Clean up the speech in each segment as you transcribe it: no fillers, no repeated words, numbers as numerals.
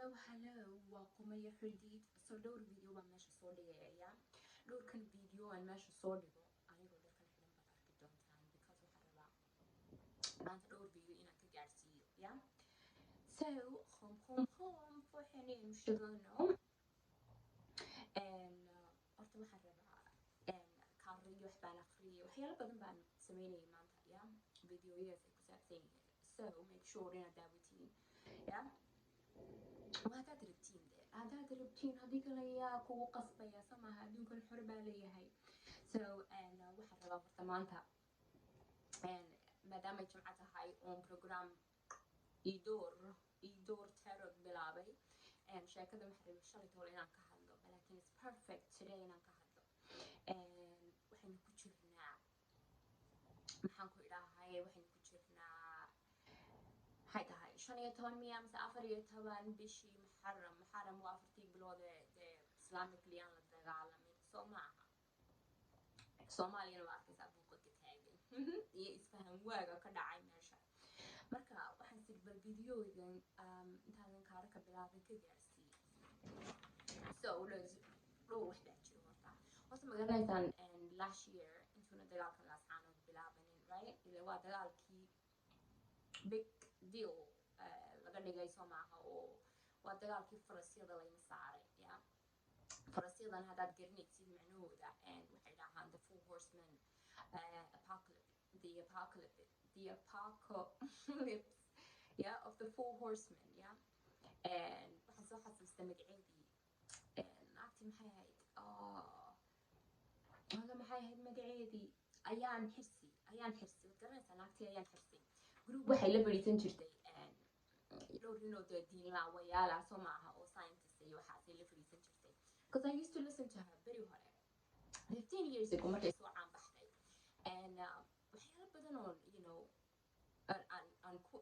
Hello, hello, waa Qumaya Xuldiid. Soo dhowr video baan meesha soo dhigaya. Dhowrkan video aan meesha soo dhigo anigoo dharkan xidhan baad arki doontaan, because waxaan rabaa maanta dhowr video inaan ka gaarsiiyo. Ya, so khom khom khom waxaanaynu shidano. Horta waxaan rabaa kaariyo wax baan akhriyay, waxyaalo badan baan sameynayay maanta. Ya, videoyadaas ay ku saabsan yihiin, so make sure inaad daawatiin. Ya, haddaad rabtiin de, haddaad rabtiin. Haddii kale yaa kugu qasbaya? Soo maaha, adduunkan xor baa leeyahay. So waxaan rabaa horta maanta, maadaamay Jimco tahay oon program idoor idoor tarot bilaabay, sheekada waxaan rabay shalay toole inaan ka hadlo, laakiin it's perfect today inaan ka hadlo. Waxaynu ku jirnaa, maxaan ku idhaahay, waxaynu ku jirnaa, maxay tahay, 15 miya mise 14 bishii Muxaram? Muxaram waa afartii bilood ee dee islamically aan la dagaalamin, soo ma aha? Soomaaliyana waa arkaysaa buuqa ka taagan iyo isfahan waaga ka dhacay meesha. Marka waxaan siri bal videogan intaadan kaara ka bilaabin ka gaarsii. So dhowr wax baa jiro. Horta ma garanaysaan last year intuuna dagaalka Laascaanood bilaabanin, right? Ile waa dagaalkii big deal laga dhigay, soo maaha? Oo waa dagaalkii farasyada layna saaray. Ya, farasyadan haddaad garanaysid macnahooda, waxay dhahaan the four horsemen, apocalypse, the apocalypse, the apocalypse, yeah, of the four horsemen. Yeah, and waxaan soo xasuusta magaceedii, naagtii maxay ahayd? Wala maxay ahayd magaceedii? Ayaan Xirsi, Ayaan Xirsi. Waad garanaysaa naagtii Ayaan Xirsi? Group waxay la fadhiisan jirtay dhowr ninoo dee diinlaawayaala, soo maaha, oo scientist iyo waxaasay la fadhiisan jirtay, because I used to listen to her beri hore, 15 years ago, markay soo caan baxday. And waxyaalo badan oo aan ku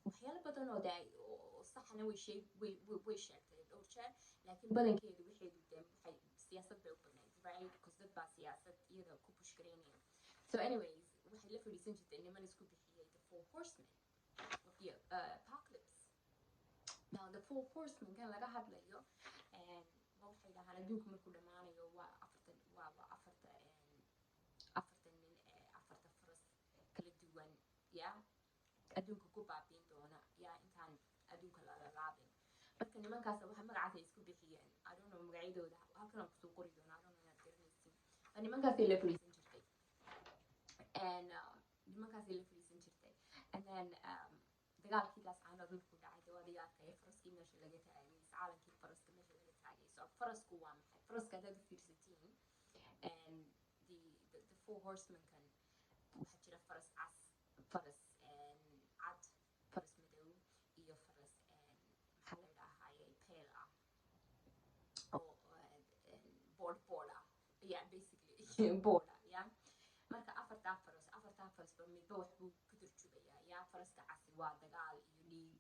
waxyaalo badan oo dee oo saxna way sheeg way way sheegtay dhowr jeer, laakiin badankeedu waxeedu dee waxay siyaasad bay u badnayd, right? Because dad baa siyaasad iyada ku push garaynaya. So anyways, waxay la fadhiisan jirtay niman isku bixiyay the four horsemen of the apocalypse. Now, the four horsemen kan laga hadlayo waa waxay dhahaan adduunku markuu dhammaanayo waa afartan, waa afartan nin ee afarta faras kala duwan ya adduunka ku baabiin doona, ya intaan adduunka lala laabin. Marka nimankaas waxa magacaas ay isku bixiyeen, I don't know magacyadooda, halkan aan kusoo qori doona. I don't know inaad garanaysiin. Nimankaasay la fadhiisan jirtay and nimankaasay la fadhiisan jirtay. And then dagaalkii Laascaanood markuu dhacay dee waa dagaalka ee faraskii meesha laga taagay, caalankii faraska meesha laga taagay. So farasku waa maxay? Faraska haddaad u fiirsatiin and the four horsemenkan, waxaa jira faras cas, faras cad, faras madow iyo faras, maxaa la idhaahayay, pale ah oo board board ah, yeah, basically board ah. Yeah, marka afartaa farasba midba wax buu ka turjubayaa. Ya, faraska casi waa dagaal iyo dhiig,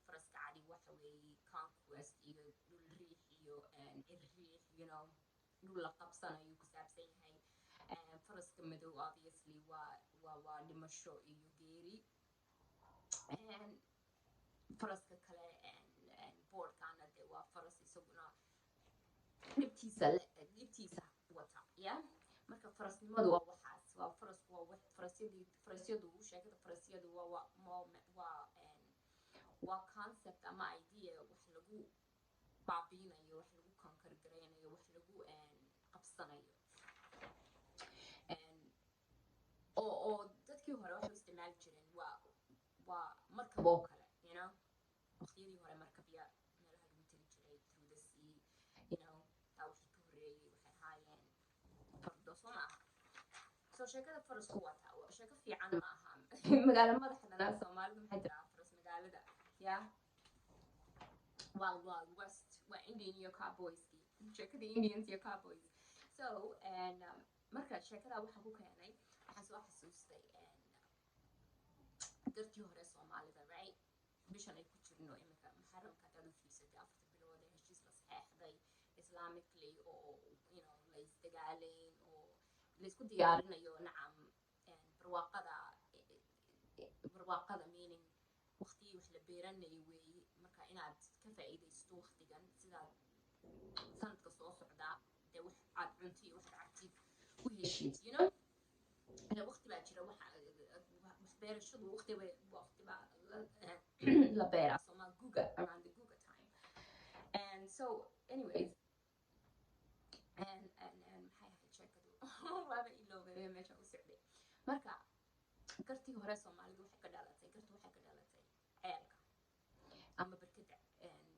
faraska cadi waxa weeye conquest iyo dhul riix iyo cirriix, dhul la qabsanayo ku saabsan yahay. Faraska madow obviously waa dhimasho iyo geeri. Faraska kale, boardkana, dee waa faras isaguna dhibtiisa wata. Ya, marka farasnimadu waa waxaas, waa farasku, waa wax farasyadii, farasyadu, sheekada farasyadu waa concept ama idea wax lagu baabiinayo, wax lagu conquer garaynayo, wax lagu qabsanayo, oo dadkii hore waxay u isticmaali jireen waa markab oo kale. Waqtiyadii hore markabya meelaha lagu tegi jiray through the sea. Taa wixii ka horreeyey waxay ahaayeen fardo, soo ma aha? So sheekada farasku waa taa. Waa sheeko fiican ma aha. Magaalo madaxdana Soomaalidu maxay tiraa? Faras magaalada ya Wild Wild West, waa Indian iyo cowboyskii, sheekadii Indians iyo cowboys. So and marka sheekada waxaa ku keenay, waxaan soo xasuustay dartii hore Soomaalida, right? Bishan ay ku jirno iminka, Muxaramka, haddaad u fiirsatay afarta bilood ee heshiis la saxeexday islamically oo la isdagaalayn oo laisku diyaarinayo, nacam, barwaaqada, barwaaqada meaning Waqtigii wax la beeranayay weeye. Marka inaad ka faa'iidaysto waqtigan, sidaad sanadka soo socdaa dee wax aad cunto iyo waxaad cabtid u heshid. Ila waqti baa jira waxa wax beerashadu, waqti bay, waqti baa la beeraa, sooma? Guga, around the guga time. And so anyways, and maxay ahayd sheekadu? Waaba iloobay meesha u socday. Marka gartii hore Soomaalidu waxay ka dhalatay, gartu waxay ka dhalatay ceelka ama barkada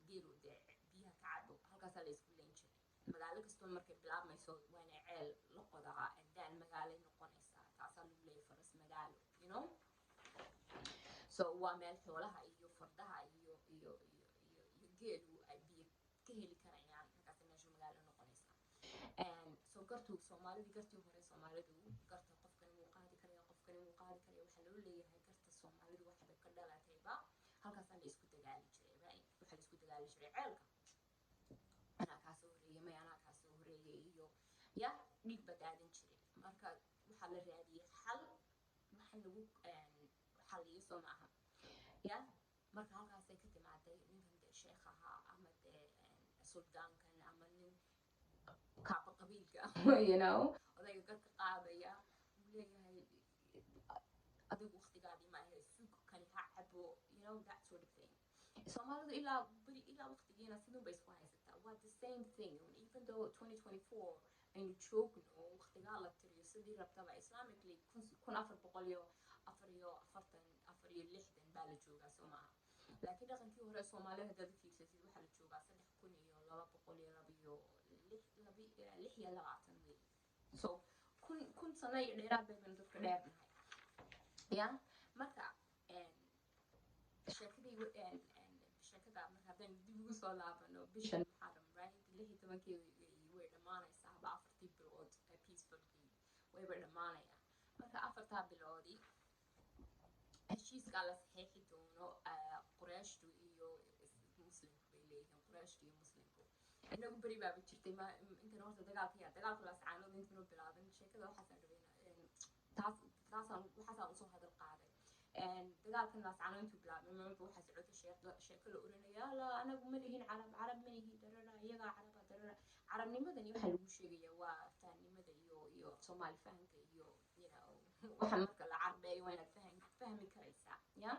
geelu dee biyaha ka cabo. Halkaasaa la isku leyn jiray. Magaalo kastoo markay bilaabmayso waa inay ceel la qodaa, daan magaalay noqonaysaa. Taasaa lagu leeyahay faras magaalo. So waa meel xoolaha iyo fardaha iyo geelu ay biyo ka heli karayaan. Markaasay meesha magaalo noqonaysaa. So gartu Soomaalidii, gartii hore Soomaalidu, garta qofkani wuu qaadi karaya, qofkani wuu qaadi karaya. Waxaa loo leeyahay garta Soomaalidu waxbay ka dhalatayba halkaasaa la isku dagaali jiray, right? Waxaa la isku dagaali jiray ceelka. Anaa kaa soo horeeyey, may, anaa kaa soo horeeyey, iyo ya dhiig baa daadan jiray. Marka waxaa la raadiyey xal waxa lagu xaliyo, soo maaha? Ya, marka halkaasay ka timaaday. Ninkan dee sheekh ahaa ama dee suldaankan ama nin kaaba qabiilka, odayga garka qaadaya, wuu leeyahay, "Adigu waqtigaadii ma ahe, sug, kani ha cabo," that sort of thing. Soomaalidu ilaa beri, ilaa waqtigiina sidun bay isku haysataa. Waa the same thing, even though 2024 aynu joogno. Waqtigaa la tiriyo sidii rabtaba, islamically 1444, 64 baa la joogaa, soo maaha? Laakiin dhaqankii hore Soomaalida haddaad u fiirsatid, waxaa la joogaa 3226 wey. So 1000 sano iyo dheeraad baynu dadka dheernahay. Ya, marka sheekadii, sheekada marka haddaynu dib ugu soo laabano, bishan Muxaram, right, 16kii way dhammaanaysaa haba. Afartii bilood ee peacefulkii wayba dhammaanayaan. Marka afartaa biloodii heshiiskaa la saxeexi doono Qureeshtu iyo Muslimku bay leeyihiin. Qureeshtu iyo Muslimku, inagu beri baaba jirtay ma intan horta dagaalka, ya, dagaalka Laascaanood intanu bilaabin sheekada. Waxaasaan rabay taas, taasaan waxaasaan usoo hadal qaaday. Dagaalkan Laascaanood intuu bilaabay marba waxaa socotay sheeko, sheeko la oranaya, "La anagu ma lihin Carab, Carab ma lihin, darara, iyagaa Caraba, darara." Carabnimadani waxaa lagu sheegaya waa fahamnimada iyo Soomaali fahanka iyo waxa marka la carbeeyo waa inaad fahmi karaysaa. Ya,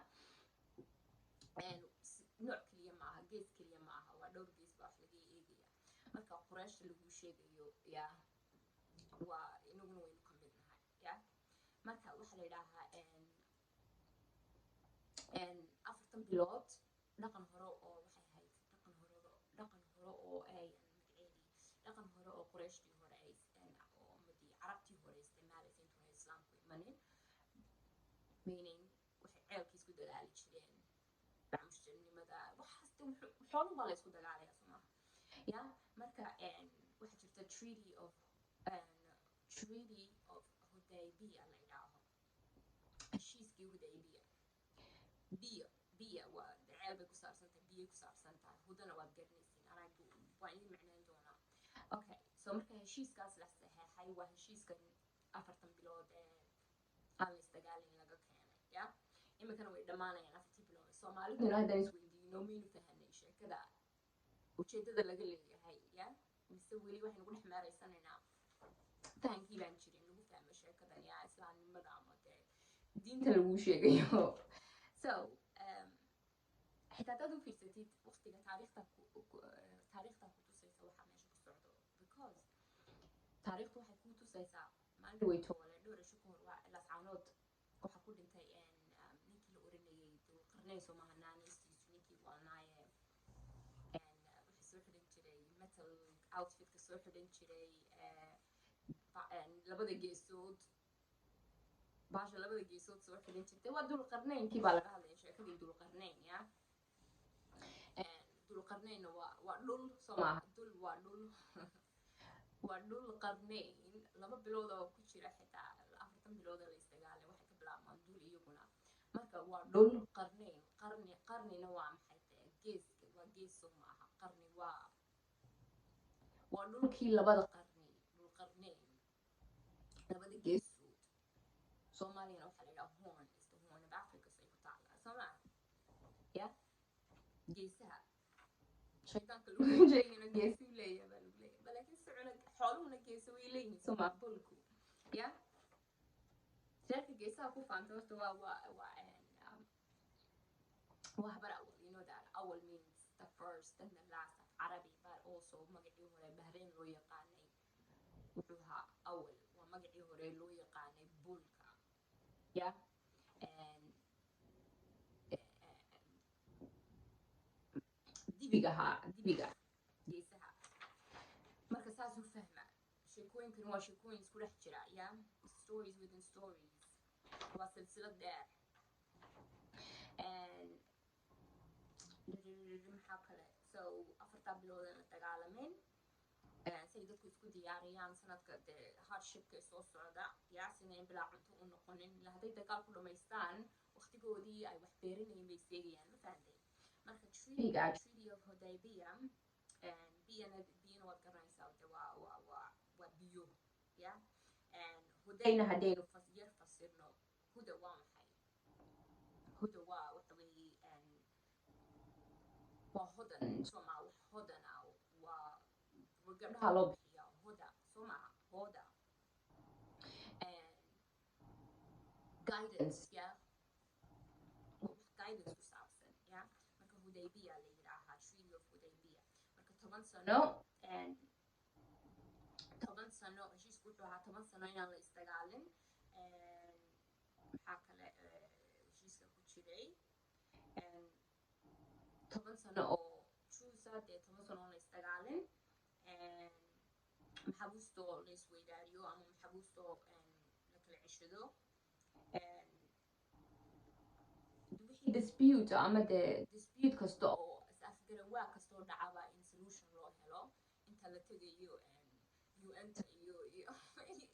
nooc keliya ma aha, gees keliya ma aha, waa dhowr gees baa wax laga eegaya. Marka Qureeshta lagu sheegayo, ya, waa inaguna waynu ka mid nahay. Ya, marka waxaa la yidhaahaa 40 bilood dhaqan hore oo waxay ahayd dhaqan hore oo ay magaceedii, dhaqan hore oo Qureeshtii hore ay oo ummadii Carabtii hore isticmaalaysa intuuna Islaamku imanin, meaning waxay ceelkii isku dagaali jireen, bacmushtarnimada, waxaas de xoolun baa la isku dagaalaya, soo maaha? Ya, marka waxaa jirta Treaty of Hudaybiya la idhaaho, heshiiskii Hudaybiya. Biyo, biya waa ceel bay ku saabsan tahay, biyay ku saabsan tahay. Hudana waad garanaysiin, anaa waan idin macnayn doonaa. Okay, so marka heshiiskaas la saxeexay waa heshiiskan 40 bilood ee aan la isdagaalin laga keenay. Ya, iminkana way dhammaanayaan 4tii bilood. Soomaaliduna haddaan isweydiino, maynu fahanay sheekada ujeedada laga leeyahay? Ya, mise weli waxaynu ku dhex meeraysanaynaa fahankii baan jirin lagu fahmo sheekadan, ya, islaamnimada ama dee diinta lagu sheegayo. So xitaa haddaad u fiirsatid waqtiga, taariikhta ku tusaysa waxa meesha ku socdo, because taariikhtu waxay kuu tusaysaa maalin dhaweytoole, dhowr cisho ka hor, waa Laascaanood waxaa ku dhintay ninkii la oranayay Dulqarnayn, soo maaha naanaystiisu? Ninkii waalnaaye waxay soo xidhan jiray metal outfitka, soo xidhan jiray labada geesood, baasha labada geesood soo xidhan jirtay. Waa Dulqarnaynkii baa laga hadlaya, sheekadii Dulqarnayn. Ya, Dulqarnaynna waa dhul, soo maaha? Dul waa dhul, waa dhul qarnayn. 2 bilood oo ku jira xitaa 40 bilood oo la isdagaalay waxay ka bilaabmaan dul iyaguna. Marka waa dhul qarnayn, qarni, qarnina waa maxay? Dee geeska waa gees, soo maaha? Qarni waa dhulkii labada qarni, dhul qarnayn, labada geesood. Soomaaliyana waxaa la yidhaha horn, is the Horn of Africa, say ku taallaa, soo maa? Ya, geesaha shaydaanka lagu sheegayna geesuu leeyahay baa lagu leeyahay, laakiin sicuna xooluhuna geesa way leeyihiin, soo maa? Bolku ya reerka geesaha ku faanta horta waa Habar Awal. You know that Awal means the first and the last of Arabi, but also magacii hore Bahrain loo yaqaanay wuxuu ahaa Awal. Waa magacii hore loo yaqaanay bulka ya and dibiga ahaa, dibiga geesaha. Marka saas u fahma, sheekooyinkan waa sheekooyin isku dhex jira ya, stories within stories, waa silsilad dheer. And maxaa kale? So 4-taa bilood aan la dagaalamin say dadku isku diyaariyaan sanadka dee hardshipka soo socda yaa sinayn bilaa cunto u noqonin ila hadday dagaal ku dhamaystaan waqtigoodii ay wax beerinayeen bay seegayaan. Ma fahantay? Marka treatyga, Treaty of Hudaybiya, biyana biyana waad garanaysaa de, waa biyo ya. Hudayna haddaynu yar fasirno, huda waa maxay? Huda waa waxa weeye waa hodan, soo maa? Wax hodan ah waa gabdhaha loo bixiya huda, soo maaha? Hoda guidance ya, wax guidance ku saabsan ya. Marka Hudaybiya la yidhaahaa, Treaty of Hudaybiya. Marka 10 sano, 10 sano heshiisku wuxuu ahaa 10 sano inaan la isdagaalin. Maxaa kale heshiiska ku jiray? 10 sano oo truce, dee 10 sano oon la isdagaalin, maxaabuustoo la isweydaariyo ama maxaabuustoo la kala ceshado, wixii dispute ama dee dispute kasta oo is afgarawaa kasta oo dhacaba in solution loo helo inta la tegayo UN-ta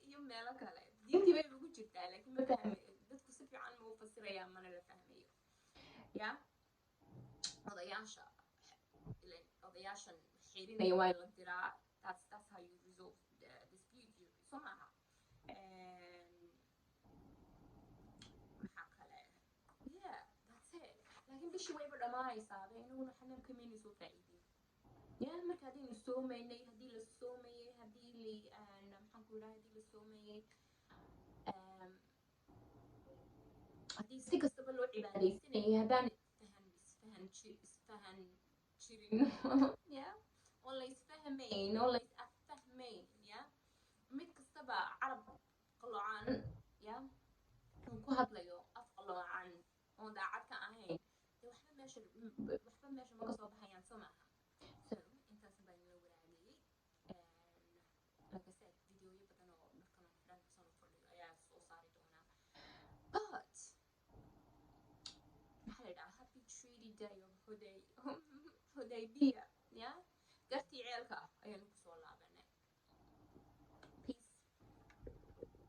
iyo meelo kale. Diintii bay ugu jirtaa, laakiin ma fahmi dadku si fiican ma u fasirayaan, mana la fahmayo ya. Odayaasha ileen odayaashan xirinaya waa in la diraa. That's how you resolve the dispute, soo maaha? Maxaa kale? Yeah, that's it. Laakiin bishii wayba dhammaanaysaaba, inaguna xanaan kamayna soo faa'iidin ya. Marka haddaynu soomaynay, haddii la soomayay, haddii li maxaan ku idhaha, haddii la soomayay, haddii si kastaba loo cibaadaysanayay, haddaan isfahan jirin ya, oo la isfahmayn oo la is affahmayn ya, mid kastaba carab qaloocan ya uu ku hadlayo, af qaloocan oon daacad ka ahayn, dee waxba meesha ma kasoo baxayaan, soo maaha? So intaas baan inla waraagayay. Like I said, videoyo badan oo dharkan oo xidhan san u fadhiyo ayaa soo saari doonaa, but maxaa la yidhaha, happy Treaty Day of Hudaybiya. Yeah.